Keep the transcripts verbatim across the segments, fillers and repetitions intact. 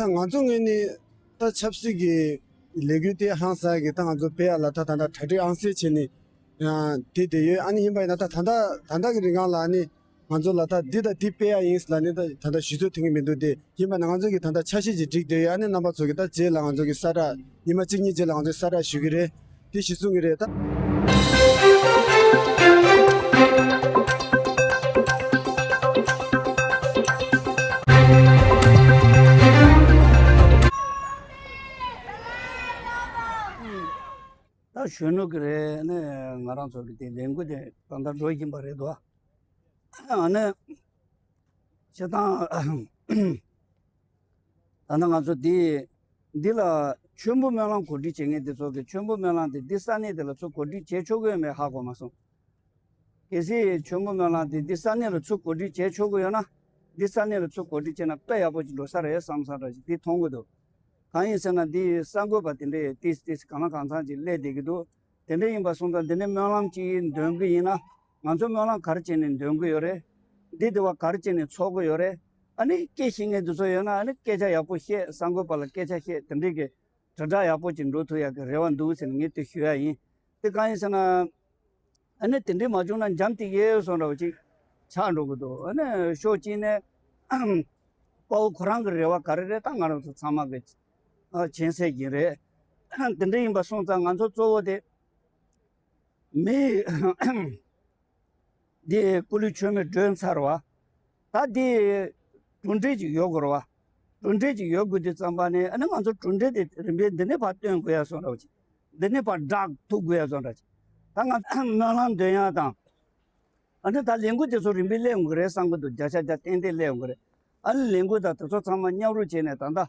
ད་ང་ཚོ་ངོས་ནས་ད་ཆབ་སྲིད་ཀྱི་ལས་འགུལ་དེ་ཧང་སང་གི་ད་ང་ཚོ་སྤེལ་ཡག་ལ་ད་ད་ལྟ་གྲ་སྒྲིག་ཨང་གསར་བྱས་ནས་ཡང་དེ་བསྡད་ཡོད། ཨ་ནི་ཡིན་པ་ཡིན་ན་ད་ད་ལྟ་ད་ལྟ་གི་རིང་ལ་ཨ་ནི་ང་ཚོ་ལ་ད་འདི་དང་འདི་སྤེལ་ཡག་ཡིན་ལ་ནི་ད་ད་ལྟ་ཞུ་ཚོད་ཐོན་གྱི་མི་འདུག་སྟེ། ཡིན་པ་ན་ང་ཚོ་གི་ད་ལྟ་འཆར་གཞི་ཅིག་བསྒྲིགས་བསྡད་ཡོད། ཨ་ནི་རྣམ་པ་ཚོ་གི་ད་རྗེས་ལ་ང་ཚོ་གི་གསལ་བསྒྲགས་ཉི་མ་གཅིག་གཉིས་རྗེས་ལ་ང་ཚོ་གསལ་བསྒྲགས་ཞུ་གི་རེད། དེ་གཞི་བཟུང་གི་རེད་ད། ད་གཞོན་ནུ་གི་རེད་ནས་ང་རང་ཚོ་གི་དེ་ལས་འགུལ་དེ་ད་ལྟ་འགྲོ་བཞིན་པ་རེད་དོ། ཨ་ནི་བྱེད་སྟངས། ད་ནི་ང་ཚོ་འདི་འདི་ལ་མཆོད་འབུལ་སྨོན་ལམ་གོ་སྒྲིག་བྱེད་མཁན་དེ་ཚོ་གི་མཆོད་འབུལ་སྨོན་ལམ་དེ་འདི་ས་གནས་དེ་ལ་ཚུར་གོ་སྒྲིག་བྱེད་ཆོག་གི་ཡོད་མེད་ཧ་གོ་མ་སོང་། གལ་སྲིད་མཆོད་འབུལ་སྨོན་ལམ་དེ་འདི་ས་གནས་ལ་ཚུར་གོ་སྒྲིག་བྱེད་ཆོག་གི་ཡོད་ན། འདི་ས་གནས་ལ་ཚུར་གོ་སྒྲིག་བྱས་ན་དཔེ་ཡག་པོ་ཅིག་འགྲོ་ས་རེད་བསམ་བསམ་འདྲ་ཞིག་དེ་མཐོང་གི་འདུག་གང་ཡིན་ཟེར་ན་འདི་གསར་འགོད་པ་དེ་འདྲས་ཏིས་ཏིས་གང་ལ་གང་འཚམ་ཅིག་སླེབས་བསྡད་ཀྱི་འདུག་དེ་འདྲ་ཡིན་པ་སོང་ཙང་འདི་ནས་སྨོན་ལམ་ཅིག་འདོན་གི་ཡིན་ན། ང་ཚོ་སྨོན་ལམ་ག་རེ་བྱས་ནས་འདོན་གི་ཡོད་རེད། འདི་དེ་བ་ག་རེ་བྱས་ནས་ཚོགས་གི་ཡོད་རེད། ཨ་ནི་སྐད་ཤེས་མཁན་དེ་ཚོ་ཡོད་ན་ཨ་ནི་སྐད་ཆ་ཡག་པོ་བཤད། གསར་འགོད་པ་ལ་སྐད་ཆ་བཤད། དེ་འདྲའི་གི་དྲིལ་བསྒྲགས་ཡག་པོ་ཅིག་འགྲོ་ཐུབ་ཡག་གི་རེ་བ་འདུག་ཟེར་ནས་ངས་དེ་ཞུ་ཡ་ཡིན། དེ་གང་ཡིན་ཟེར་ན། ཨ་ནི་དེ་འདྲའི་མ་བྱུང་ན་འཇམ་ཐིང་ངེ་བཟོ་འདྲ་བ་ཅིག་ཆགས་འགྲོ་གི་འདུག་ཨ་ནི་ཕྱོགས་གཅིག་ནས་དཔའ་བོ་ཁོ་རང་གི་རེ་བ་ག་རེ་རེད། ད་ང་རང་ཚོ་ཚང་མ་གི་ཨ་མཁྱེན་གསལ་ཡིན་རེད། དེ་འདྲ་ཡིན་པ་སོང་ཙང་ང་ཚོ་གཙོ་བོ་དེ་མི་འདི་སྐུ་ལུས་མཆོད་མེ་སྒྲོན་ཚར་བ། ད་འདི་གྲུབ་འབྲས་ཅིག་ཡོད་དགོས་རེད་བ། གྲུབ་འབྲས་ཅིག་ཡོད་དགོས་དུས་ཙམ་པ་ནས་ཨ་ནི་ང་ཚོ་གྲུབ་འབྲས་དེ་རིམ་པས་འདི་ནས་ཕར་སྟོན་དགོས་ཡ་སོང་ར་བ་ཅིག་འདི་ནས་ཕར་བསྒྲགས་ཐུབ་དགོས་ཡ་སོང་ར་ཅིག་ད་ང་ཚོ་སྨོན་ལམ་འདོན་ཡ་དང་། ཨ་ནི་ད་ལས་འགུལ་དེ་ཚོ་རིམ་པས་སླེབས་ཡོང་གི་རེད་བསམ་གི་འདུག་བརྒྱ་ཆ་བརྒྱ་ཏན་ཏན་སླེབས་ཡོང་གི་རེད། ཨ་ནི་ལས་འགུལ་དང་དེ་ཚོ་ཚང་མ་མཉམ་རུབ་བྱས་ནས་ད་ལྟ་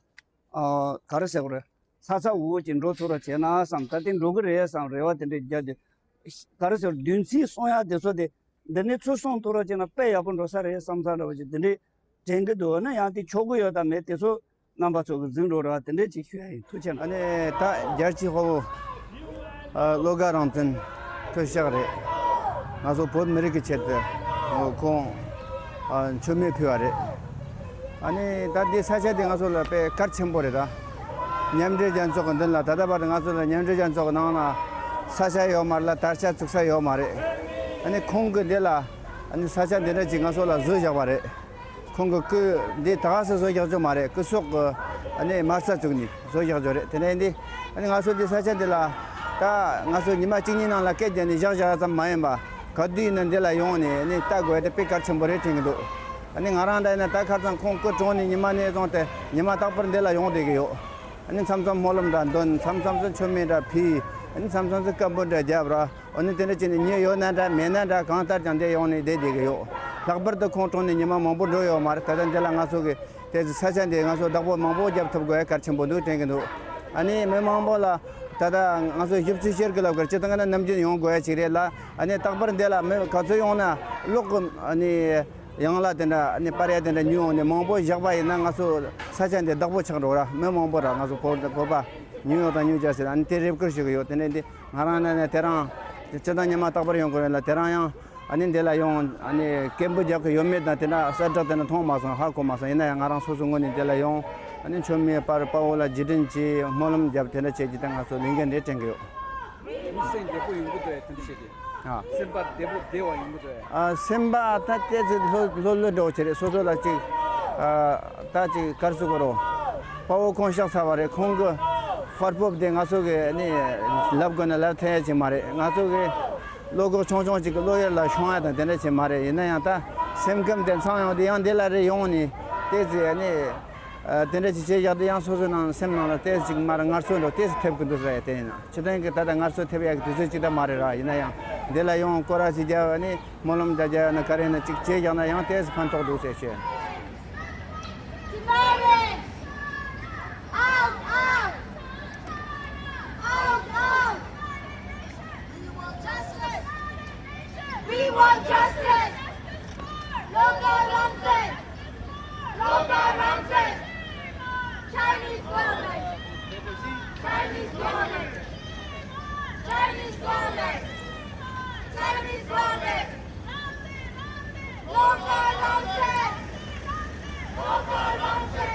ཨ་ག་རེ་ཟེར་དགོས་རེད། ཚ་ཚ་འུར་འུར་ཅིག་འགྲོ་ཐུབ་ར་བྱས་ན་བསམ། ད་དེ་འགྲོ་གི་རེད་བསམ་རེ་བ་དེ་འདྲས་རྒྱག་དུས། ག་རེ་ཟེར། བདུན་ཚིགས་གསུང་ཡག་དེ་ཚོ་དེ་འདི་ནས་ཚུར་གསུང་ཐུབ་ར་བྱས་ན་དཔེ་ཡག་པོ་འགྲོ་ས་རེད་བསམ་ས་འདྲ་བ་ཅིག་དེ་འདྲས་དྲན་གི་འདུག་ཨ་ནི་ཡང་དེ་ཆོག་གི་ཡོད་དམ་མེད་དེ་ཚོ་རྣམ་པ་ཚོ་གི་གཟིགས་འགྲོ་ར་དེ་འདྲས་ཅིག་ཞུ་ཡ་ཡིན། ཐུགས་རྗེ་གནང་། ཨ་ནི་ད་རྒྱལ་སྤྱིའི་དཔའ་བོ་ཨ་བློ་དགའ་རང་བཙན་ཁོ་གཤེགས་རེད། ང་ཚོ་བོད་མི་རིགས་ཀྱི་ཆེད་དུ་ཨ་ཁོང་ཨ་མཆོད་མེ་ཕུལ་བ་རེད། ཨ་ནི་ད་འདི་ས་ཆ་འདི་ང་ཚོ་ལ་དཔེ་གལ་ཆེན་པོ་རེད་ད། མཉམ་འབྲེལ་རྒྱལ་ཚོགས་ཀྱི་མདུན་ལ་ད་ལྟ་བར་ང་ཚོ་ལ་མཉམ་འབྲེལ་རྒྱལ་ཚོགས་ཀྱི་ནང་ན་ས་ཆ་ཡོད་མ་རེད་ལ། དར་ཆ་བཙུགས་ས་ཡོད་མ་རེད། ཨ་ནི་ཁོང་གི་འདི་ལ་ཨ་ནི་ས་ཆ་འདི་འདྲ་ཅིག་ང་ཚོ་ལ་བཟོས་བཞག་པ་རེད། ཁོང་གི་སྐུ་འདི་ད་ག་སེ་བཟོས་བཞག་རྒྱུ་མ་རེད། སྐུ་སྲོག་གི་ཨ་ནི་མ་རྩ་བཙུགས་ནས་བཟོས་བཞག་རྒྱུ་རེད། དེ་ནས་འདི་ཨ་ནི་ང་ཚོ་འདི་ས་ཆ་འདི་ལ་ད་ང་ཚོ་ཉི་མ་གཅིག་གཉིས་ནང་ལ་སྐད་རྒྱབ་ནས་བཞག་བཞག་ཙམ་མ་ཡིན་པ། ག་དུས་ཡིན་ན་འདི་ལ་ཡོང་ནས་ཨ་ནི་ལྟ་དགོས་དེ་དཔེ་གལ་ཆེན་པོ་རེད་དྲན་གྱི་འདུག་ཨ་ནི་ང་རང་འདྲ་ཡིན་ན་ད་ཁ་སང་ཁོང་སྐུ་གྲོངས་ནས་ཉི་མ་ནས་བཟུང་སྟེ་ཉི་མ་རྟག་པར་འདི་ལ་ཡོང་བསྡད་ཀྱི་ཡོད། ཨ་ནི་མཚམས་མཚམས་སྨོན་ལམ་འདྲ་འདོན། མཚམས་མཚམས་སུ་མཆོད་མེ་འདྲ་ཕུལ། ཨ་ནི་མཚམས་མཚམས་སུ་སྐད་འབོད་འདྲ་རྒྱབ་ར། ཨ་ནི་དེ་འདྲ་བྱས་ནས་མྱི་ཡོད་ན་འདྲ་མེད་ན་འདྲ་གང་ལྟར་ཀྱང་འདིར་ཡོང་ནས་བསྡད་བསྡད་ཀྱི་ཡོད། ལྷག་པར་དུ་ཁོང་གྲོངས་ནས་ཉི་མ་མང་པོ་འགྲོ་ཡོད་མ་རེད། ད་ལྟ་འདི་ལ་ང་ཚོ་གི་དེ་ས་ཆ་འདི་ང་ཚོ་བདག་པོ་མང་པོ་རྒྱབ་ཐུབ་དགོས་གལ་ཆེན་པོ་འདུག་དྲན་གྱི་འདུག་ཨ་ནི་མི་མང་པོ་ལ་ད་ལྟ་ང་ཚོ་ཞིབ་འཚོལ་བྱེད་ཀྱི་ལབ་དགོས་རེད། སྤྱིར་བཏང་ན་ནམ་རྒྱུན་ཡོང་དགོས་ཡ་ཅིག་རེད་ལ། ཨ་ནི་རྟག་པར་འདི་ལ་མི་ག་ཚོད་ཡོང་ན་གློག་གི་ཨ་ནི་ཡང་ལ་དེ་འདྲ་ཨ་ནི་པར་ཡ་དེ་འདྲ་ཉོས་ཡོང་ནས་མང་པོ་བཞག་པ་ཡིན་ན་ང་ཚོ་ས་ཆ་འདི་བདག་པོ་ཆགས་འགྲོ་ར། མི་མང་པོ་ར་ང་ཚོ་བོད་བོད་པ་ཉོས་ཡོང་དང་ཉོས་རྒྱུ་ཟེར་ཨ་ནི་དེ་རེ་སྐུལ་ཞུ་གི་ཡོད། དེ་ནས་འདི། ང་རང་ནས་ནས་དེ་རིང་སྤྱིར་བཏང་ཉི་མ་རྟག་པར་ཡོང་དགོས་རེད་ལ། དེ་རིང་ཡང་ཨ་ནི་འདི་ལ་ཡོང་ཨ་ནི་སྐད་འབོད་རྒྱག་གི་ཡོད་མེད་དང་དེ་འདྲ་གསལ་བསྒྲགས་དེ་འདྲ་མཐོང་མ་སོང་། ཧ་གོ་མ་སོང་། ཡིན་ན་ཡང་ང་རང་སོ་སོའི་ངོས་ནས་འདི་ལ་ཡོང་ཨ་ནི་མཆོད་མེ་སྤར། དཔའ་བོ་ལ་རྗེས་དྲན་གྱིས་སྨོན་ལམ་བརྒྱབ། དེ་འདྲ་བྱེད་ཀྱི་ད་ང་ཚོ་ལས་འགན་རེ་དྲན་གི་ཡོད། སེམས་བདེ་པོ་ཡོང་གི་འདུག་ཨེ། དེ་འདྲ་བྱེད་དེ། ཨ། སེམས་པ་བདེ་པོ་བདེ་བ་ཡོང་གི་འདུག་ཨེ། ཨ། སེམས་པ་ད་ཏོག་ཙམ་ལྷོད་ལྷོད་ལྷོད་འགྲོ་བྱེད་རེད། སོ་སོ་ལ་ཅིག་ཨ་ད་ཅིག་ག་རེ་ཟེར་དགོས་རེད། དཔའ་བོ་ཁོང་གཤེགས་ཚར་བ་རེད། ཁོང་གི་དཔའ་སྤོབས་དེ་ང་ཚོ་གི་ནི་ལབ་དགོས་ན་ལབ་ཐུབ་ཡ་ཅིག་མ་རེད། ང་ཚོ་གི་བློ་ཁོག་ཆུང་ཆུང་ཅིག་གི་བློ་ཡུལ་ལ་ཤོང་ཡ་དང་དེ་འདྲ་ཅིག་མ་རེད། ཡིན་ན་ཡང་ད་སེམས་ཁམས་དེ་འཚང་ཡོང་དེ་ཡང་འདི་ལ་རེ་ཡོང་ནས་ཏོག་ཙམ་ནི་ཨ་དེ་འདྲ་ཅིག་བྱས་བཞག་དེ་ཡང་སོ་སོའི་ནང་སེམས་ནང་ལ་ཏོག་ཙམ་ཅིག་མར་ངལ་གསོ་འགྲོ་ཏོག་ཙམ་ཐེབས་ཀྱི་འདུག་ཟེར་ཡ་དེ་ཡིན་ན། སྤྱིར་བཏང་གི་ད་ལྟ་ངལ་གསོ་ཐེབས་ཡ་གི་དུས་ཚོད་ཅིག་ད་མ་རེད་ར། ཡིན་ན་ཡང་འདི་ལ་ཡོང་སྐོར་ར་ཅིག་རྒྱབ་ནི་སྨོན་ལམ་འདྲ་རྒྱབ་ན་ག་རེ་ན་ཅིག་བྱས་བཞག་ན་ཡང་ཏོག་ཙམ་ཕན་ཐོགས་འདུག་ཟེར་ཞུ། Out, out! Out, out! We want justice! We want justice! Local Ramsey! Local Ramsey! Chinese government! Chinese government! Chinese government! Chinese government! Local Ramsey! Local Ramsey!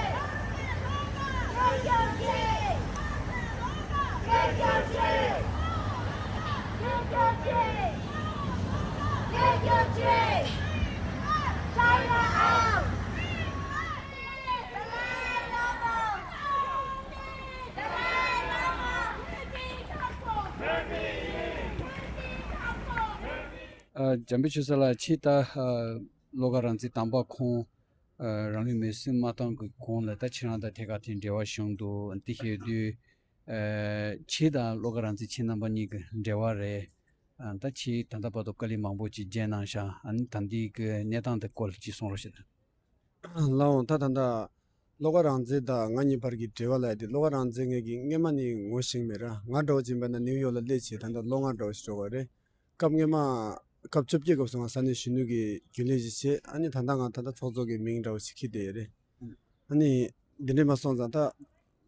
འཇམ་དཔལ་ཆོས་གྲགས་ལགས། ཁྱེད་ད་ཨ་བློ་དགའ་རང་བཙན་དམ་པ་ཁོང་ཨ་རང་ལུས་མེར་སྲེག་མ་བཏང་གི་གོང་ལ་ད་ཁྱེད་རང་དང་ཐད་ཀར་དེ་འབྲེལ་བ་བྱུང་འདུག། འདི་བཤད་དུས་ཨ་ཁྱེད་དང་བློ་དགའ་རང་བཙན་ཁྱེད་རྣམ་པ་གཉིས་ཀྱི་འབྲེལ་བ་རེད། ཨ་ད་ཁྱེད་ད་ལྟ་བར་དུ་དཀའ་ལས་མང་པོ་ཅིག་བརྒྱབ་གནང་ཤག། ཨ་ནི་ད་འདི་གི་གནས་སྟངས་དེ་སྐོར་ལ་ཅིག་གསུང་རོགས་བྱེད། ལགས་འོང་། ད་ད་ལྟ་བློ་དགའ་རང་བཙན་དང་ང་གཉིས་བར་གྱི་འབྲེལ་བ་ལབ་ཡ་དེ། བློ་དགའ་རང་བཙན་ངས་ཀྱི་སྔས་མ་ནས་ངོ་ཤེས་མེད་ར། ང་འདྲ་བོ་ཅིག་ཡིན་པ་ན་ནིའུ་ཡོག་ལ་སླེབས་བྱས་ད་ལྟ་ལོ་ལྔ་འདྲ་བོ་ཞིག་འགྲོ་གི་རེད། སྐབས་སྔས་མ་སྐབས་བཅོ་བརྒྱད་སྐབས་སུ་ང་ས་གནས་གཞོན་ནུ་གི་རྒྱུན་ལས་ཅིག་བྱས། ཨ་ནི་ད་ལྟ་ང་ད་ལྟ་ཚོགས་གཙོ་གི་མིང་འདྲ་བོ་ཞིག་འཁྱེར་བསྡད་ཡོད་རེད། ཨ་ནི་འདི་འདྲས་མ་སོང་ཙང་ད་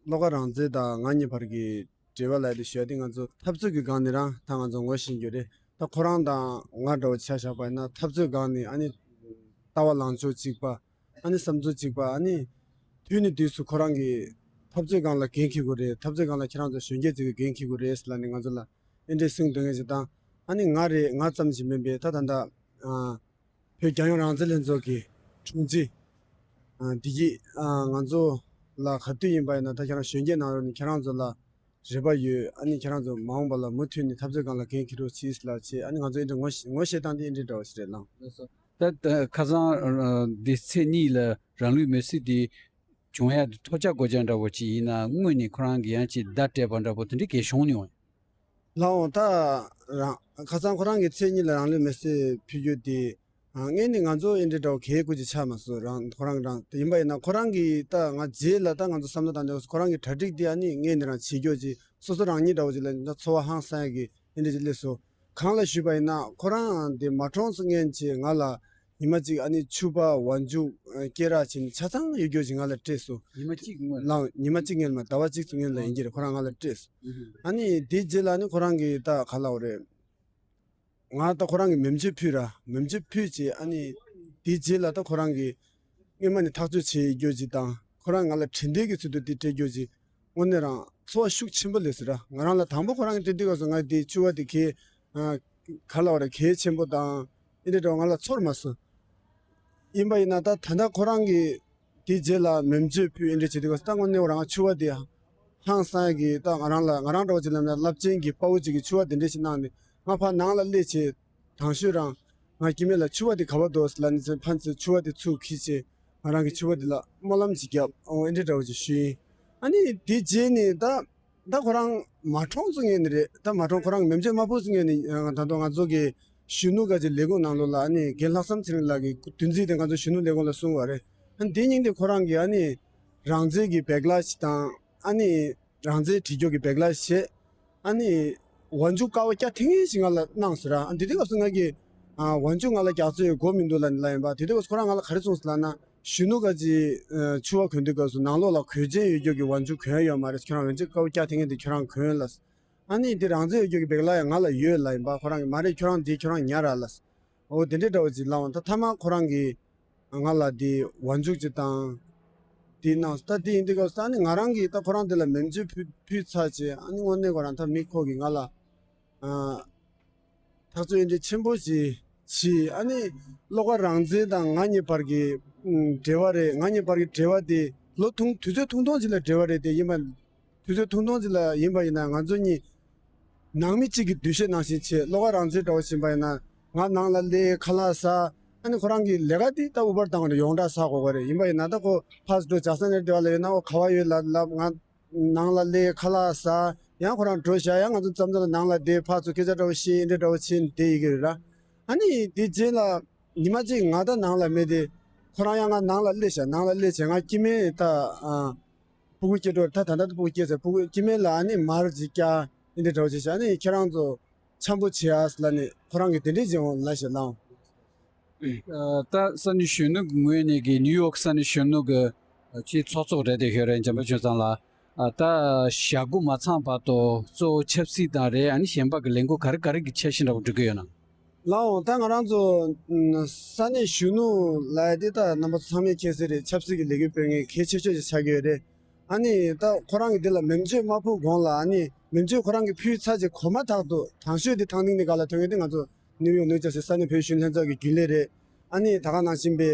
བློ་དགའ་རང་བཙན་དང་ང་གཉིས་བར་གྱི་འབྲེལ་བ་ལབ་ཡ་དེ་ཞུ་ཡ་དེ། ང་ཚོ་འཐབ་རྩོད་ཀྱི་སྒང་ནས་རང་ད་ང་ཚོ་ངོ་ཤེས་རྒྱུ་རེད། ད་ཁོ་རང་དང་ང་འདྲ་བོ་ཆ་བཞག་པ་ཡིན་ན་འཐབ་རྩོད་སྒང་ནས་ཨ་ནི་ལྟ་བ་ལངས་ཕྱོགས་གཅིག་པ། ཨ་ནི་བསམ་ཚུལ་གཅིག་པ། ཨ་ནི་དུས་ནས་དུས་སུ་ཁོ་རང་གིས་འཐབ་རྩོད་སྒང་ལ་འགན་འཁྱེར་དགོས་རེད། འཐབ་རྩོད་སྒང་ལ་ཁྱེད་རང་ཚོ་གཞོན་སྐྱེས་ཚོས་འགན་འཁྱེར་དགོས་རེད་ཟེར་ལབ་ནས་ང་ཚོ་ལ་ཨེ་འདྲས་གསུངས་སྡོད་མཁན་ཞིག་དང་། ཨ་ནི་ང་རེད། ང་ཙམ་ཞིག་མིན་པའི་ད་ད་ལྟ་ཨ་བོད་རྒྱལ་ཡོངས་རང་བཙན་ལྷན་ཚོགས་ཀྱི་དྲུང་ཆེ་ཨ་བདེ་སྐྱིད་ཨ་ང་ཚོ་ལ་ག་དུས་ཡིན་པ་ཡིན་ན་ད་ཁྱེད་རང་གཞོན་སྐྱེས་ནང་ལོགས་ནས་ཁྱེད་རང་ཚོ་ལ་རེ་བ་ཡོད། ཨ་ནི་ཁྱེད་རང་ཚོ་མ་འོངས་པ་ལ་མུ་མཐུད་ནས་འཐབ་རྩོད་སྒང་ལ་འགན་འཁྱེར་རོགས་གྱིས་ལབ་བྱས། ཨ་ནི་ང་ཚོ་ཨེ་འདྲ་ངོ་ཤེས་ངོ་ཤེས་སྟངས་དེ་ཨེ་འདྲ་འདྲ་བོ་ཞིག་རེད་ལགས། ད་ད་ཁ་སང་ཨ་འདི་ཚེས་གཉིས་ལ་རང་ལུས་མེར་སྲེག་དེ་བྱུང་ཡ་དེ་ཐོལ་རྒྱག་སྒོ་རྒྱག་འདྲ་བོ་ཅིག་ཡིན་ན། དངོས་ནས་ཁོ་རང་གིས་ཡང་ཅིག་བརྡ་སྤྲད་པ་འདྲ་བོ་དེ་འདྲ་གས་བྱུང་མྱོང་། ལགས་འོང་། ད་རང་ཁ་སང་ཁོ་རང་གིས་ཚེས་གཉིས་ལ་རང་ལུས་མེར་སྲེག་ཕུལ་རྒྱུ་དེ་ཨ་སྔོན་ནས་ང་ཚོ་ཨེ་འདྲ་འདྲ་བོ་གས་སྐུ་ཅིག་ཆགས་མ་སོང་རང་ཁོ་རང་རང་། དེ་ཡིན་པ་ཡིན་ན་ཁོ་རང་གིས་ད་ང་རྗེས་ལ་ད་ང་ཚོ་བསམ་བློ་བཏང་དུས་ཁོ་རང་གིས་གྲ་སྒྲིག་དེ་ཨ་ནི་སྔོན་ནས་རང་བྱེད་རྒྱུ་ཅིག། སོ་སོ་རང་ཉིད་འདྲ་བོ་ཅིག་ལ་ད་ཚོར་བ་ཧང་སང་ཡ་གི་ཨེ་འདྲ་ཅིག་སླེབས་སོང་། གང་ལ་ཞུས་པ་ཡིན་ན་ཁོ་རང་དེ་མ་གྲོངས་སྔོན་ཆད་ང་ལ་ཉི་མ་གཅིག་ཨ་ནི་ཕྱུ་པ་བ་མཇུག་སྐེ་རགས་བྱས་ནས་ཆ་ཚང་ཡོད་རྒྱུ་ཅིག་ང་ལ་སྤྲད་སོང་། ཉི་མ་གཅིག་སྔོན། ལགས་འོང་། ཉི་མ་གཅིག་སྔོན་མ་ཟླ་བ་གཅིག་ཙམ་སྔོན་ལ་ཡིན་གྱི་རེད། ཁོ་རང་ང་ལ་སྤྲད་སོང་། ཨ་ནི་དེ་རྗེས་ལ་ནི་ཁོ་རང་གིས་ད་ག་ལབ་དགོས་རེད། ང་ད་ཁོ་རང་གི་མེ་མཆོད་ཕུལ་ར། མེ་མཆོད་ཕུལ་རྗེས་ཨ་ནི་དེའི་རྗེས་ལ་ད་ཁོ་རང་གིས་སྔོན་མ་ནས་ཐག་གཅོད་བྱེད་རྒྱུ་ཅིག་དང་། ཁོ་རང་ང་ལ་དྲན་རྟེན་གྱི་ཚུལ་དུ་དེ་སྤྲད་རྒྱུ་ཅིག། དངོས་གནས་རང་ཚོར་བ་ཤུགས་ཆེན་པོ་སླེབས་སོང་ར། ང་རང་ལ་དང་པོ་ཁོ་རང་གིས་སྤྲད་དུས་སྐབས་སུ་ང་དེ་ཕྱུ་པ་དེ་གས་ཨ་ག་ལབ་དགོས་རེད། གལ་ཆེན་པོ་དང་ཨེ་འདྲ་འདྲ་བོ་ང་ལ་ཚོར་མ་སོང་། ཡིན་པ་ཡིན་ན་ད་ད་ལྟ་ཁོ་རང་གིས་དེའི་རྗེས་ལ་མེ་མཆོད་ཕུལ་ཨེ་འདྲ་བྱེད་དུས་སྐབས་སུ་ད་དངོས་གནས་རང་ཕྱུ་པ་དེ་ཧང་སང་གི་ད་ང་རང་ལ་ང་རང་འདྲ་བོ་ཅིག་ལབ་ན་རླབས་ཆེན་གྱི་དཔའ་བོ་ཅིག་གིས་ཕྱུ་པ་དེ་འདྲ་ཞིག་གནང་ནས་ང་ཕར་ནང་ལ་སླེབས་བྱས་དང་ཤོས་རང་ང་སྐྱེ་དམན་ལ་ཕྱུ་པ་དེ་ག་པར་འདུག་ལབ་ནས་ཕར་ཚུར་ཕྱུ་པ་དེ་ཚུར་འཁྱེར་བྱས་ང་རང་གི་ཕྱུ་པ་དེ་ལ་སྨོན་ལམ་ཅིག་བརྒྱབ། འོ་ཨེ་འདྲ་འདྲ་བོ་ཅིག་ཞུས་ཡིན། ཨ་ནི་དེ་རྗེས་ནས་ད་ད་ཁོ་རང་མ་གྲོངས་ཚུར་ངེས་ནི་རེད། ད་མ་གྲོངས་ཁོ་རང་མེ་མཆོད་མ་ཕུལ་ཚུར་ངེས་ནི་ད་དུང་ང་ཚོ་གི་གཞོན་ནུ་ག་ཅིག་ལས་ཁུངས་ནང་ལོགས་ལ་ཨ་ནི་རྒན་ལྷག་བསམ་ཚེ་རིང་ལགས་ཀྱིས་འདུ་འཛི་དེ་ང་ཚོ་གཞོན་ནུ་ལས་ཁུངས་ལ་གསུངས་པ་རེད། ཨ་ནི་དེ་སྙིང་དེ་ཁོ་རང་གིས་ཨ་ནི་རང་བཙན་གྱི་བེག་ལ་ཞིག་དང་ཨ་ནི་རང་བཙན་དྲི་རྒྱུ་གི་བེག་ལ་ཞིག་བྱས། ཨ་ནི་བ་མཇུག་དཀར་པོ་སྐྱ་ཐིང་ངེ་ཞིག་ང་ལ་གནང་སོང་ར། ཨ་དེ་དུས་སྐབས་སུ་ང་གིས་ཨ་བ་མཇུག་ང་ལ་རྒྱག་རྩོད་ཡོད་དགོས་མི་འདུག་ལབ་ནས་ལབ་ཡིན་པ། དེ་དུས་སྐབས་སུ་ཁོ་རང་ང་ལ་ག་རེ་གསུངས་སོང་ལབ་ན། གཞོན་ནུ་ག་ཅིག་ཨ་ཕྱུ་པ་གོན་དུས་སྐབས་སུ་ནང་ལོགས་ལ་གོས་ཆེན་ཡོད་རྒྱུ་གི་བ་མཇུག་གོན་ཡ་ཡོད་མ་རེད། ཁྱོད་རང་བ་མཇུག་དཀར་པོ་སྐྱ་ཐིང་ངེ་དེ་ཁྱོད་རང་གོན་ལབ། ཨ་ནི་དེ་རང་བཙན་ཡོད་རྒྱུ་གི་བེག་ལ་ཡང་ང་ལ་ཡོད་ལབ་ཡིན་པ། ཁོ་རང་གིས་མ་རེད་ཁྱོད་རང་དེ་ཁྱོད་རང་ཉར་ར་ལབ། འོ་དེ་འདྲའི་འདྲ་བོ་ཅིག་ལབ་འོང་། ད་མཐའ་མ་ཁོ་རང་གིས་ང་ལ་དེ་བ་མཇུག་ཅིག་དང་དེ་གནང་སོང་། ད་དེ་ཡིན་དུས་སྐབས་སུ་ཨ་ནི་ང་རང་གིས་ད་ཁོ་རང་དེ་ལ་མེ་མཆོད་ཕུལ་ཕུལ་ཚར་རྗེས་ཨ་ནི་དངོས་གནས་ཁོ་རང་ད་མི་ཁོ་གིས་ང་ལ་ཨ་ཐག་གཅོད་ཨེ་འདྲ་ཆེན་པོ་ཞིག་བྱས། ཨ་ནི་བློ་དགའ་རང་བཙན་དང་ང་གཉིས་བར་གྱི་ཨུམ་འབྲེལ་བ་རེད། ང་གཉིས་བར་གྱི་འབྲེལ་བ་དེ་ལོ་ཐུང་དུས་ཚོད་ཐུང་ཐུང་ཅིག་ལ་འབྲེལ་བ་རེད། དེ་ཡིན་པ་དུས་ཚོད་ཐུང་ཐུང་ཅིག་ལ་ཡིན་པ་ཡིན་ན་ང་ཚོ་གཉིས་ནང་མི་གཅིག་གི་འདུ་ཤེས་ནང་བཞིན་བྱས། བློ་དགའ་རང་བཙན་འདྲ་བོ་ཡིན་པ་ཡིན་ན་ང་ནང་ལ་སླེབས་ཁ་ལག་ཟ། ཨ་ནི་ཁོ་རང་གི་ལས་ཀ་དེ་ད་ཨུ་བར་བཏང་བ་ནས་ཡོངས་གྲགས་ཟ་དགོས་པ་རེད། ཡིན་པ་ཡིན་ན་ད་ཁོ་ཕར་ཚུར་འགྲོ་ཇག་ས་ནས་བདེ་བ་ལ་ཡོད་ན་འོ་ག་བ་ཡོད་ལབ་ལབ། ང་ནང་ལ་སླེབས་ཁ་ལག་ཟ། ཡང་ཁོ་རང་འགྲོ་བཞག། ཡང་ང་ཚོ་མཚམས་མཚམས་ལ་ནང་ལ་བསྡད་ཕར་ཚུར་སྐད་ཆ་འདྲ་བོ་བཤད་འདྲ་འདྲ་བོ་བྱས་ནས་བསྡད་ཡི་གི་རེད་ར། ཨ་ནི་དེ་རྗེས་ལ་ཉི་མ་གཅིག་ང་ད་ནང་ལ་མེད་དེ་ཁོ་རང་ཡང་ང་ནང་ལ་སླེབས་ཤག། ནང་ལ་སླེབས་བྱས་ང་སྐྱེ་དམན་ད་ཨ་སྤུ་གུ་སྐྱེ་འགྲོ་ད་ད་ལྟ་སྤུ་གུ་སྐྱེས་ཚར། སྤུ་གུ་སྐྱེ་དམན་ལ་ཨ་ནི་མར་ཅིག་བཀྱག་ཨེ་འདྲ་འདྲ་བོ་བྱས་ཤག། ཨ་ནི་ཁྱེད་རང་ཚོ་འཆམ་པོ་བྱེད་ཨ་ལབ་ནས་ཁོ་རང་གིས་དེ་འདྲས་བྱེད་འོང་ལབ་ཞེས་ལབ་འོང་། ཨ་ད་ས་གནས་གཞོན་ནུ་གི་ངོས་ནས་ཀྱི་ནིའུ་ཡོག་ས་གནས་གཞོན་ནུ་གི་ཨ་ཁྱེད་ཚོགས་གཙོ་རེད་དེ་ཤོད་རེད། འཇམ་དཔལ་ཆོས་བཟང་ལགས། ཨ་ད་ཞྭ་གུ་མ་ཚང་བར་དུ་གཙོ་བོ་ཆབ་སྲིད་དང་རེད། ཨ་ནི་གཞན་པ་གི་ལས་འགུལ་ག་རེ་ག་རེ་གི་འཆར་གཞི་འདྲ་བོ་འགྲོ་གི་ཡོད་ན། ལགས་འོང་། ད་ང་རང་ཚོ་ཨ་ས་གནས་གཞོན་ནུ་ལབ་ཡ་དེ་ད་རྣམ་པ་ཚོ་ཚང་མས་མཁྱེན་གསལ་རེད། ཆབ་སྲིད་ཀྱི་ལས་འགུལ་སྤེལ་མཁན་གལ་ཆེ་ཤོས་ཅིག་ཆགས་ཀྱི་ཡོད་རེད། ཨ་ནི་ད་ཁོ་རང་གིས་འདི་ལ་མེ་མཆོད་མ་ཕུལ་གོང་ལ་ཨ་ནི་མེ་མཆོད་ཁོ་རང་གིས་ཕུལ་ཚར་རྗེས་གོ་མ་ཐག་ཏུ་དང་ཤོས་དེ་ཐང་སྟེང་ནས་ག་ལ་ཐོན་ཡོད་དེ་ང་ཚོ་ནིའུ་ཡོག་ནིའུ་ཇར་སི་ས་གནས་བོད་གཞོན་ལྷན་ཚོགས་ཀྱི་རྒྱུན་ལས་རེད། ཨ་ནི་ད་ག་ནང་བཞིན་པའི་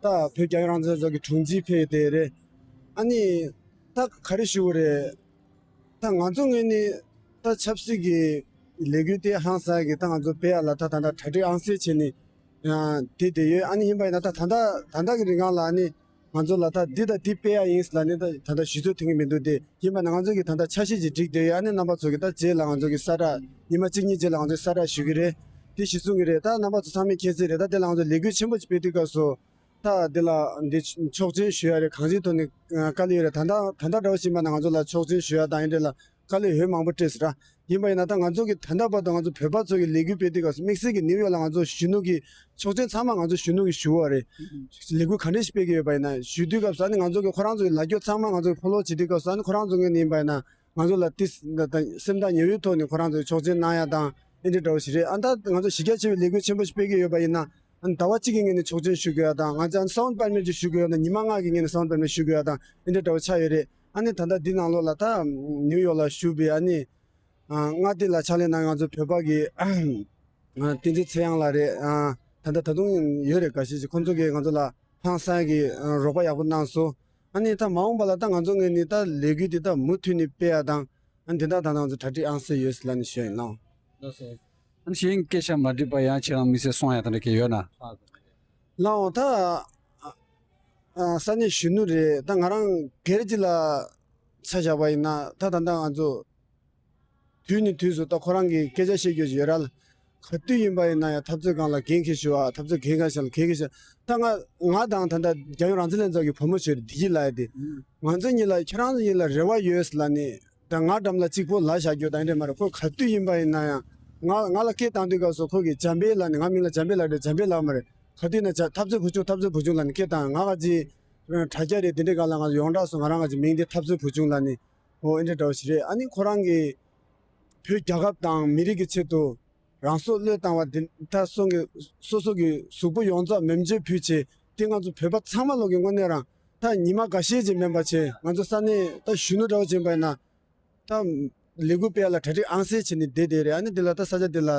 ད་བོད་རྒྱལ་ཡོངས་རང་བཙན་ཚོགས་ཀྱི་དྲུང་ཆེ་ཕེབས་དེ་རེད། ཨ་ནི་ད་ག་རེ་ཞུ་དགོས་རེད། ད་ང་ཚོ་ངོས་ནས་ད་ཆབ་སྲིད་ཀྱི་ ལས་འགུལ་དེ་ཧང་སང་གི་ད་ང་ཚོ་སྤེལ་ཡ་ལ་ད་ད་ལྟ་གྲ་སྒྲིག་ཨང་གསར་བྱས་ནས་དེ་དེ་ཡོད། ཨ་ནི་ཡིན་པ་ཡིན་ན་ད་ད་ལྟ་ད་ལྟ་གི་རིང་གང་ལ་ཨ་ནི་ང་ཚོ་ལ་ད་འདི་ད་འདི་སྤེལ་ཡ་ཡིན་ལ་ནི་ད་ད་ལྟ་ཞུ་ཚོད་ཐོན་གི་མི་འདུག་དེ་ཡིན་པ་ན་ང་ཚོ་གི་ད་ལྟ་འཆར་གཞི་ཅིག་བསྒྲིགས་བསྡད་ཡོད། ཨ་ནི་རྣམ་པ་ཚོ་གི་ད་རྗེས་ལ་ང་ཚོ་གི་གསལ་བསྒྲགས་ཉི་མ་གཅིག་གཉིས་རྗེས་ལ་ང་ཚོ་གསལ་བསྒྲགས་ཞུ་གི་རེད། དེ་གཞི་བཟུང་གི་རེད། ད་རྣམ་པ་ཚོ་ཚང་མས་མཁྱེན་གསལ་རེད། ད་དེ་ལ་ང་ཚོ་ལས་འགུལ་ཆེན་པོ་ཅིག་སྤེལ་དུས་སྐབས་སུ། ད་འདི་ལ་འདི་ཆོག་མཆན་ཞུ་ཡ་རེད། གང་ཅིའི་ཐོག་ནས་དཀའ་ལས་ཡོད་རེད། ད་ལྟ་ད་ལྟ་འདྲ་བོ་ཞིག་མ་ན་ང་ཚོ་ལ་ཆོག་མཆན་ཞུ་ཡ་དང་ཨེ་འདྲ་ལ་དཀའ་ལས་ཡོད་མང་པོ་སྤྲད་ཟེར་ར། ཡིན་པ་ཡིན་ན་ད་ང་ཚོ་གི་ད་ལྟ་བར་དུ་ང་ཚོ་བོད་པ་ཚོ་གི་ལས་འགུལ་སྤེལ་དུས་སྐབས་སུ་དམིགས་བསལ་གྱི་ནིའུ་ཡོག་ལ་ང་ཚོ་གཞོན་ནུ་གི་ཆོག་མཆན་ཚང་མ་ང་ཚོ་གཞོན་ནུ་གི་ཞུ་བ་རེད། ལས་འགུལ་ག་འདྲ་ཞིག་སྤེལ་གི་ཡོད་པ་ཡིན་ན་ཞུ་དུས་སྐབས་སུ་ཨ་ནི་ང་ཚོ་གི་ཁོ་རང་ཚོ་གི་ལ་རྒྱོ་ཚང་མ་ང་ཚོ་གི་ཕོ་ལོ་བྱེད་དུས་སྐབས་སུ་ཨ་ནི་ཁོ་རང་ཚོ་ངོས་ནས་ཡིན་པ་ཡིན་ན་ང་ཚོ་ལ་ཏི་སེམས་ཐག་ཉེ་བོའི་ཐོག་ནས་ཁོ་རང་ཚོ་གི་ཆོག་མཆན་གནང་ཡ་དང་ཨེ་འདྲ་འདྲ་བོ་ཞིག་རེད། ཨ་ད་ང་ཚོ་གཞི་རྒྱ་ཆེ་བའི་ལས་འགུལ་ཆེན་པོ་ཞིག་སྤེལ་གི་ཡོད་པ་ཡིན་ན། ཨ་ནི་ཟླ་བ་གཅིག་གི་ངོས་ནས་ཆོག་མཆན་ཞུ་དགོས་ཡ་དང་། ང་ཚོ་ཨ་ནི་གསང་བ་པར་མེད་ཅིག་ཞུ་དགོས་ཡ་དང་། ཉི་མ་ལྔ་གི་ངོས་ནས་གསང་བ་པར་མེད་ཞུ་དགོས་ཡ་དང་ཨེ་འདྲ་འདྲ་བོ་ཆགས་ཡོད་རེད། ཨ་ནི་ད་ལྟ་འདི་ནང་ལོགས་ལ་ད་ནིའུ་ཡོག་ལ་བཞུགས་པའི་ཨ་ནི་ཨ་མངའ་སྡེ་ལ་ཕྱག་ལས་གནང་ང་ཚོ་བོད་པ་གི་ཨ་བསྟན་འཛིན་ཚེ་དབྱངས་ལགས་རེད། ཨ་ད་ལྟ་ད་དུང་ཡོད་རེད། འགའ་ཤས་ཅིག་ཁོང་ཚོ་གིས་ང་ཚོ་ལ་ཧང་སང་གི་ཨ་རོགས་པ་ཡག་པོ་གནང་སོང་། ཨ་ནི་ད་མ་འོངས་པ་ལ་ད་ང་ཚོ་ངོས་ནས་ད་ལས་འགུལ་འདི་ད་མུ་མཐུད་ནས་སྤེལ་ཡ་དང་། ཨ་ནི་དེ་འདྲ་ད་ང་ཚོ་གྲ་སྒྲིག་ཨང་གསར་ཡོད་ཟེར་ལབ་ནས་ཞུ་ཡ་ཡིན་ལགས། ལགས་སོ། ཨ་ནི་གཞན་སྐད་ཆ་མ་འགྲིག་པ་ཡང་ཁྱེད་རང་དམིགས་བསལ་གསུང་ཡ་དེ་འདྲ་གལ་ཡོད་ན། ལགས་འོང་ད། ཨ་ས་གནས་གཞོན་ནུ་རེད། ད་ང་རང་སྒེར་གྱི་ལ་ཆ་བཞག་པ་ཡིན་ན་ད་ད་ལྟ་ང་ཚོ་དུས་ནས་དུས་སུ་ད་ཁོ་རང་གི་སྐད་ཆ་བཤད་རྒྱུ་ཞིག་ཡོད་ར། ག་དུས་ཡིན་པ་ཡིན་ན་ཡང་འཐབ་རྩོད་སྒང་ལ་འགན་འཁྱེར་ཞུ་བ། འཐབ་རྩོད་འགན་འཁྱེར་ཞིག་ལ་འགན་འཁྱེར་ཞིག་ད་ང་ང་དང་ད་ལྟ་རྒྱལ་ཡོངས་རང་བཙན་ལྷན་ཚོགས་ཀྱི་བུ་མོ་ཞིག་རེད། བདེ་སྐྱིད་ལགས་དེ། ང་ཚོ་གཉིས་ལ་ཁྱེད་རང་ཚོ་གཉིས་ལ་རེ་བ་ཡོད་ལབ་ནས། ད་ང་འགྲམ་ལ་གཅིག་པོ་ལ་བཞག་རྒྱུ་དང་འདྲ་མ་རེད། ཁོ་ག་དུས་ཡིན་པ་ཡིན་ན་ཡང་ང་ང་ལ་སྐད་བཏང་དུས་སྐབས་སུ་ཁོ་གིས་འཇམ་དཔལ་ལགས་ནས། ང་མིང་ལ་འཇམ་དཔལ་ལགས་རེད། འཇམ་དཔལ་ལགས་མ་རེད། ག་དུས་ན་ཇ་འཐབ་རྩོད་བུ་ཆུང་། འཐབ་རྩོད་བུ་ཆུང་ལབ་ནས་སྐད་བཏང་། ང་ག་ཅི་དྲ་རྒྱ་རེད། དེ་འདྲའི་སྒང་ལ་ང་ཡོངས་གྲགས་སུ་ང་རང་ག་ཅི་མིང་དེ་འཐབ་རྩོད་བུ་ཆུང་ལབ་ནས། འོ་ཨེ་འདྲ་འདྲ་བོ་ཞིག་རེད། ཨ་ནི་ཁོ་རང་གིས་བོད་རྒྱལ་ཁབ་དང་མི་རིགས་ཀྱི་ཆེད་དུ་རང་སྲོག་བློས་བཏང་བ་འདི་ད་སོང་གི་སོ་སོ་གི་གཟུགས་པོ་ཡོངས་རྫོགས་མེ་མཆོད་ཕུལ་བྱས། དེ་ང་ཚོ་བོད་པ་ཚང་མ་ལོག་གི་དངོས་གནས་རང་ད་ཉི་མ་འགའ་ཤས་ཅིག་མིན་པ་བྱས། ང་ཚོ་ས་གནས་ད་གཞོན་ནུ་འདྲ་བོ་ཅིག་ཡིན་པ་ཡིན་ན་ད་ལས་འགུལ་སྤེལ་ཡ་ལ་གྲ་སྒྲིག་ཨང་གསར་བྱས་ནས་བསྡད་བསྡད་རེད། ཨ་ནི་འདི་ལ་ད་ས་ཆ་འདི་ལ་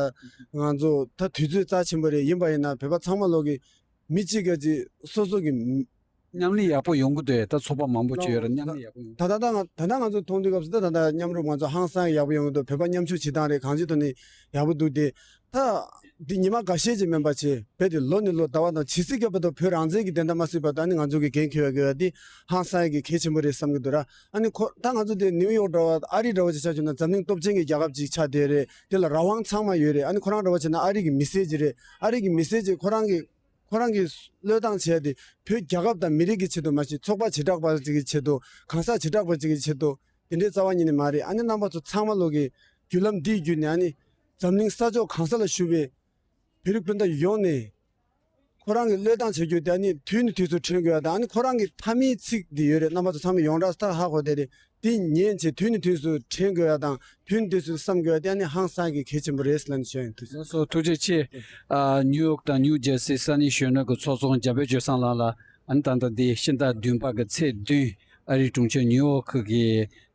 ང་ཚོ་ད་དུས་ཚོད་རྩ་ཆེན་པོ་རེད། ཡིན་པ་ཡིན་ན་བོད་པ་ཚང་མ་ལོག་གི་མི་གཅིག་ག་ཅིག་སོ་སོ་གི་མཉམ་ལས་ཡག་པོ་ཡོང་གི་འདུག་ད་ཚོགས་པ་མང་པོ་ཅིག་ཡོད་ར། མཉམ་ལས་ཡག་པོ་ཡོང་གི་ད་ལྟ་ད་ང་ད་ལྟ་ང་ཚོ་མཐོང་དུས་སྐབས་སུ་ད་ད་ལྟ་མཉམ་རུབ་ང་ཚོ་ཧང་སང་ཡག་པོ་ཡོང་གི་འདུག་བོད་པ་མཉམ་ཞུགས་བྱེད་སྟངས་རེད། གང་ཅིའི་ཐོག་ནས་ཡག་པོ་འདུག་སྟེ། ད་འདི་ཉི་མ་འགའ་ཤས་ཅིག་མིན་པ་བྱས། རྦད་དེ་ལོ་ནས་ལོ་ཟླ་བ་དང་ཇི་སྲིད་སྐྱོབ་པ་དང་བོད་རང་བཙན་གྱི་བདེན་མཐའ་མ་གསོས་བར་དུ་ཨ་ནི་ང་ཚོ་གི་འགན་འཁྱེར་ཡ་དགོས་ཡ་འདི་ཧང་སང་ཡ་གི་གལ་ཆེན་པོ་རེད་བསམ་གྱི་འདུག་ར། ཨ་ནི་ཁོ་ད་ང་ཚོ་དེ་ནིའུ་ཡོག་འདྲ་བ་ཨ་རི་འདྲ་བ་ཅིག་ཆ་བཞག་ན་འཛམ་གླིང་སྟོབས་ཆེན་གྱི་རྒྱལ་ཁབ་ཅིག་ཆགས་བསྡད་རེད། དེ་ལ་རང་དབང་ཚང་མ་ཡོད་རེད། ཨ་ནི་ཁོ་རང་འདྲ་བ་བྱས་ན་ཨ་རི་གི་མི་སེར་ཅིག་རེད། ཨ་རི་གི་མི་སེར་ཅིག་ཁོ་རང་གི་ཁོ་རང་གིས་བློས་བཏང་བྱས་ཏེ་བོད་རྒྱལ་ཁབ་དང་མི་རིགས་ཀྱི་ཆེད་དུ་མ་གཞི་ཚོགས་པ་བྱེ་བྲག་པ་ཅིག་གི་ཆེད་དུ། གང་ཟག་བྱེ་བྲག་པ་ཅིག་གི་ཆེད་དུ་དེ་འདྲའི་རྩ་བ་ཉིད་ནས་མ་རེད། ཨ་ནི་རྣམ་པ་ཚོ་ཚང་མ་ལོག་གི་བརྒྱུད་ལམ་འདིའི་བརྒྱུད་ནས་ཨ་ནི་འཛམ་གླིང་ས་ཕྱོགས་གང་ས་ལ་བཞུགས་པའི་བོད་རིགས་སྤུན་ཟླ་ཡོངས་ནས་ཁོ་རང་གི་བློས་བཏང་བྱེད་རྒྱུ་དེ་ཨ་ནི་དུས་ནས་དུས་སུ་དྲན་དགོས་ཡ་དང་། ཨ་ནི་ཁོ་རང་གི་མཐའ་མའི་ཚིག་འདི་ཡོད་རེད། རྣམ་པ་ཚོ་ཚང་མས་ཡོངས་གྲགས་ད་ཧ་གོ་བསྡད་རེད། དེ་ཉན་བྱས་དུས་ནས་དུས་སུ་དྲན་དགོས་ཡ་དང་། དུས་ནས་དུས་སུ་བསམ་དགོས་ཡ་དེ་ཨ་ནི་ཧང་སང་གི་གལ་ཆེན་པོ་རེད་ཟེར་ལབ་ནས་ཞུ་ཡ་ཡིན། ཐུགས་རྗེ་ཆེ། ལགས་སོ། ཐུགས་རྗེ་ཆེ། ཨ་ནིའུ་ཡོག་དང་ནིའུ་ཇར་སི་ས་གནས་གཞོན་ནུ་གི་ཚོགས་གཙོ་འཇམ་དཔལ་ཆོས་བཟང་ལགས་ལ། ཨ་ནི་ད་ལྟ་འདི་ཕྱི་ཟླ་བདུན་པ་གི་ཚེས་བདུན་ཨ་རིའི་གྲོང་ཁྱེར་ནིའུ་ཡོག་གི་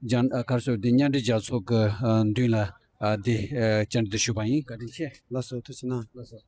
ཇན་ཨ་གར་སོ་འདི་མཉམ་འབྲེལ་རྒྱལ་ཚོགས་ཀྱི་ཨ་མདུན་ལ་ཨ་འདི་ཨ་བཅར་འདྲི་ཞུས་པ་ཡིན། བཀའ་དྲིན་ཆེ། ལགས་སོ། ཐུགས་རྗེ་གནང་། ལགས་སོ།